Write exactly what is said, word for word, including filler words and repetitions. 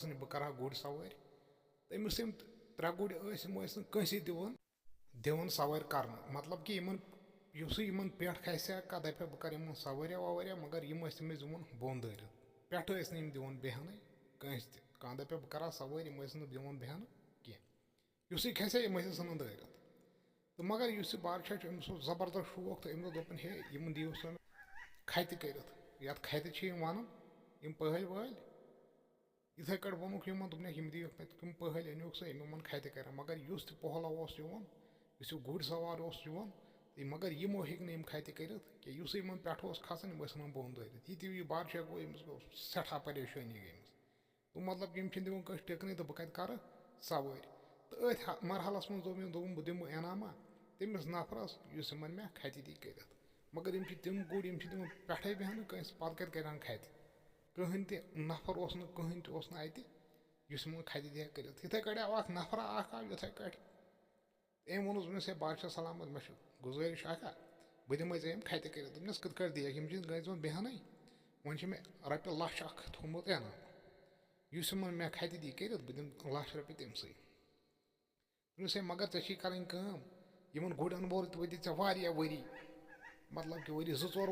بہٕ کَرٕ ہا گُرۍ سوٲرۍ۔ تٔمِس یِم ترٛےٚ گُرۍ ٲسۍ، یِم ٲسۍ نہٕ کٲنٛسے دِوان، دِوان سوٲرۍ کَرنہٕ۔ مطلب کہِ یِمَن، یُسٕے یِمَن پٮ۪ٹھ کھسہِ ہا، کانٛہہ دَپہِ ہا، "بہٕ کَرٕ یِمَن سوٲرۍ وَوٲرۍ"، مگر یِم ٲسۍ تٔمِس دِوان بۄن دٲرِتھ۔ پٮ۪ٹھٕ ٲسۍ نہٕ یِم دِوان بیٚہنَے کٲنٛسہِ تہِ۔ کانٛہہ دَپہِ ہا، "بہٕ کَرٕ ہا سوٲرۍ"، یِم ٲسۍ نہٕ دِوان بیٚہنہٕ کینٛہہ۔ یُسٕے کھسہِ ہا، یِم ٲسِس ژھٕنان دٲرِتھ۔ تہٕ مگر یُس یہِ بادشاہ چھُ، أمِس اوس زبردست شوق، تہٕ أمۍ دوٚپ، دوٚپُن، "ہے، یِمَن دِیِو سا مےٚ کھَتہِ کٔرِتھ"۔ یَتھ کھَتہِ چھِ یِم وَنان، یِم پٔہلۍ وٲلۍ۔ یِتھَے کٲٹھۍ ووٚنُکھ یِمَن، دوٚپنَکھ، "یِم دِیِو مےٚ"، تِم پٔہلۍ أنِوکھ سا، یِم یِمَن کھَتہِ کَرن۔ مگر یُس تہِ پۄہلا اوس یِوان، یُس یہِ گُرۍ سوار اوس یِوان، تہٕ مگر یِمو ہیٚکۍ نہٕ یِم کھَتہِ کٔرِتھ کینٛہہ۔ یُسٕے یِمَن پٮ۪ٹھٕ اوس کھسان، یِم ٲسۍ ژھٕنان بۄن دٲرِتھ۔ یہِ تہِ یہِ بادشاہ گوٚو، أمِس گوٚو سٮ۪ٹھاہ پریشٲنی گٔے أمِس۔ تہٕ مطلب، یِم چھِنہٕ دِوان کٲنٛسہِ ٹِکنٕے، تہٕ بہٕ کَتہِ کَرٕ سوٲرۍ؟ تہٕ أتھۍ ہا-، مرحلَس منٛز دوٚپ أمۍ، دوٚپُن، "بہٕ دِمہٕ انعامہ تٔمِس نفرَس، یُس یِمَن مےٚ کھَتہِ دی کٔرِتھ۔" مگر یِم چھِ تِم گُرۍ، یِم چھِ دِوان پٮ۪ٹھَے بیٚہنہٕ کٲنٛسہِ، پَتہٕ کَتہِ کَرِہَن کھَتہِ؟ کٕہٕنۍ تہِ نفر اوس نہٕ، کٕہٕنۍ تہِ اوس نہٕ اَتہِ، یُس یِمَن کھَتہِ دی ہا کٔرِتھ۔ یِتھَے کٲٹھۍ آو اَکھ نفرا اَکھ آو، یِتھَے کٲٹھۍ۔ أمۍ ووٚنُس، دوٚپنَس، "ہے بادشاہ سلامت، مےٚ چھِ گُزٲرِش اَکھ اَکھ، بہٕ دِمَے ژےٚ یِم کھَتہِ کٔرِتھ۔" دوٚپنَس، "کِتھ کٲٹھۍ دِیَکھ؟ یِم چھِ گٔمٕتۍ بیٚہنَے، وۄنۍ چھِ مےٚ رۄپیہِ لَچھ اَکھ تھوٚومُت انعام، یُس یِمَن مےٚ کھَتہِ دی کٔرِتھ، بہٕ دِمہٕ لَچھ رۄپیہِ تٔمۍ سٕے۔" دوٚپنَس، "ہے، مگر ژےٚ چھی کَرٕنۍ کٲم، یِمَن گُرٮ۪ن ووٚرُتھ وٲتی ژےٚ واریاہ ؤری، مطلب کہِ ؤری زٕ ژور